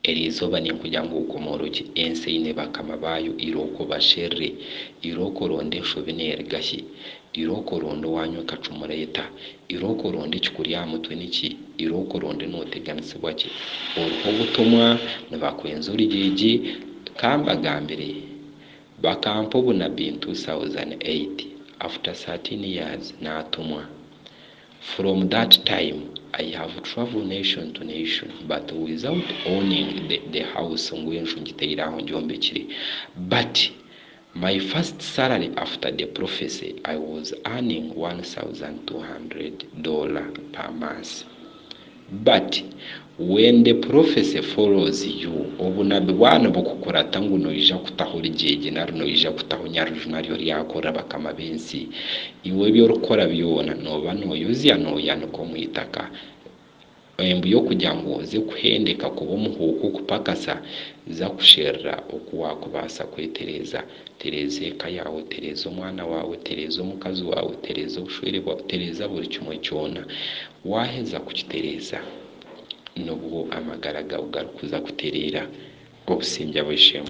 Eriizooba ninkugira ngu okomoorokye ensi eine bakama baayo irooko obasherure, irooko oronde enshobi neeruga hi, irooko oronde owaanyu ekacumura eta, irooko oronde ekikuri aha mutwe niki, irooko oronde nooteganisibwa ki, oriho obutumwa, nibakwenza orugyegye, ka mbagambire bakampa obunabi in 2008 after 13 years naatumwa. From that time I have travel nation to nation but without owning the the house ngu enju ngiteire aho ngyombekire but my first salary after the prophecy I was earning 1200 dollar per month but when the prophecy follows you obunabi bwaba nibukukurata ngu noija kutaho orugyegye nari noija kutaho Nyaruju nari oryakorera bakama b'ensi iwe ebi orikukora byona nooba nooyozya nooyanika omu itaka embu y'okugira ngu oze kuhendeka kuba omuhuuku kupakasa za kusherura oku waakubaasa kwetereeza. Tereeza eka yaawe, tereeza omwana waawe, tereeza omukazi waawe, tereeza obushwere bwawe, tereeza buri kimwe kyona. Waaheza kukitereeza nibwo amagara gaawe garikuza kutereera. Obusingye ab'eishe-emwe.